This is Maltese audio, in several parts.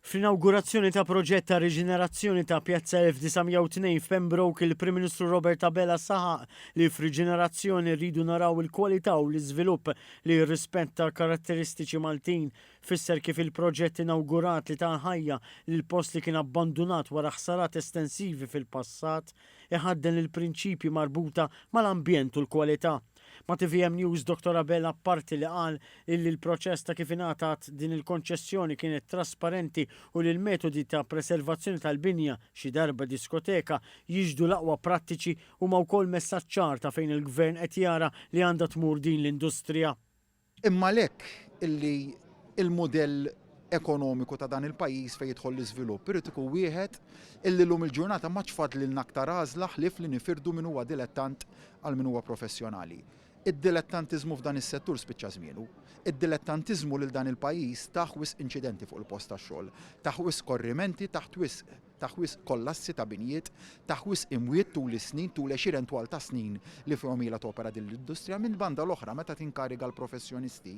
Fl-inawgurazzjoni ta' proġett ta' riġenerazzjoni ta' Pjazza 1902 f'Pembroke, il-Prim Ministru Robert Abela saħaq li f'riġenerazzjoni rridu naraw il-kwalità u l-iżvilupp li jirrispetta l-karatteristiċi Maltin. Fisser kif il-proġett inawgurat li ta ħajja lil post li kien abbandunat wara ħsarat estensivi fil-passat, iħadden il-prinċipji marbuta mal-ambjent u l-kwalità. Ma' TVM News Dottor Abela apparti li qal illi l-proċess ta' kif ingħatat din il-konċessjoni kienet trasparenti u li l-metodi ta' preservazzjoni tal-binja, xi darba diskoteka, jixhdu l-aqwa prattiċi huma wkoll messaġġ ċar ta' fejn il-Gvern qed jara li għandha tmur din l-industrija. Imma għalhekk illi l-mudell ekonomiku ta' dan il-pajjiż fejn jidħol l-iżvilupp irid ikun wieħed illi llum il-ġurnata m'għadx fadlilna aktar għażla ħlief li nifirdu min huwa dilettant għal min huwa professjonali. Id-dilettantiżmu f'dan is-settur spiċċa żmienu. Id-dilettantiżmu lil dan il-pajjiż tah wisq inċidenti fuq il-post tax-xogħol, tah wisq korrimenti, taħt wisq tah wisq kollassi ta' binjiet, tah wisq imwiet tul is-snin, tul għexieren twal ta' snin li fihom ilha topera din l-industrija. Minn banda l-oħra, meta tinkariga l-professjonisti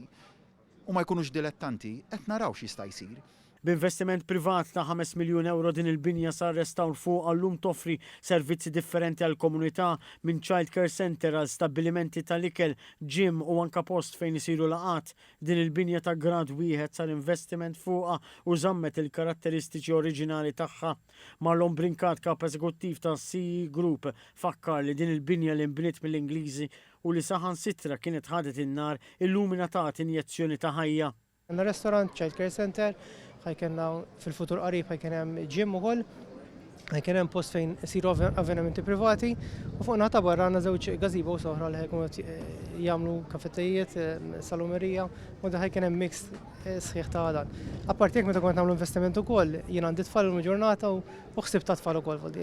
u ma jkunux dilettanti, qed naraw x'jista' jsir. B'investiment privat ta' 5 miljun ewro din il-binja sar restawr fuqha u llum toffri servizzi differenti għall-komunità, minn child care centre għal stabbilimenti tal-ikel, gym u anke post fejn isiru laqgħat. Din il-binja ta' grad wieħed sar investiment fuqha u żammet il-karatteristiċi oriġinali tagħha. Marlon Brincat, Kap Eżekuttiv ta' CE Group, fakkar li din il-binja li nbniet mill-Ingliżi u li saħansitra kienet ħadet in-nar, illum ingħatat injezzjoni ta' ħajja. Għandna restaurant, child care centre, ħa jkollna fil-futur qarib ħa jkun hemm gym ukoll, ħa jkun hemm post fejn isiru avvenimenti privati u fuq naħa ta' barra għandna żewġ gazebos oħra li ħa jkunu qed jagħmlu kafettejiet, salumerija, u ħa jkun hemm mix sħiħ ta' dan. Apparti hekk meta kont nagħmlu investiment ukoll, jien għandi tfal illum il-ġurnata u ħsibt ta' tfal ukoll vuol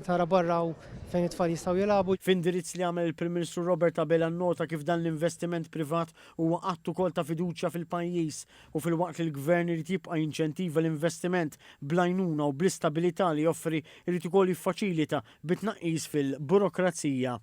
tara barra u fejn it-tfal jistgħu jilagħbu. F'indirizz li għamel il-Prim Ministru Robert Abela nnota kif dan l-investiment privat huwa att ukoll ta' fiduċja fil-pajjiż u filwaqt li l-Gvern irid jibqa' jinċentiva l-investiment bl-għajnuna u bl-istabilità li joffri, irid ukoll jiffaċilita bi tnaqqis fil-burokrazija.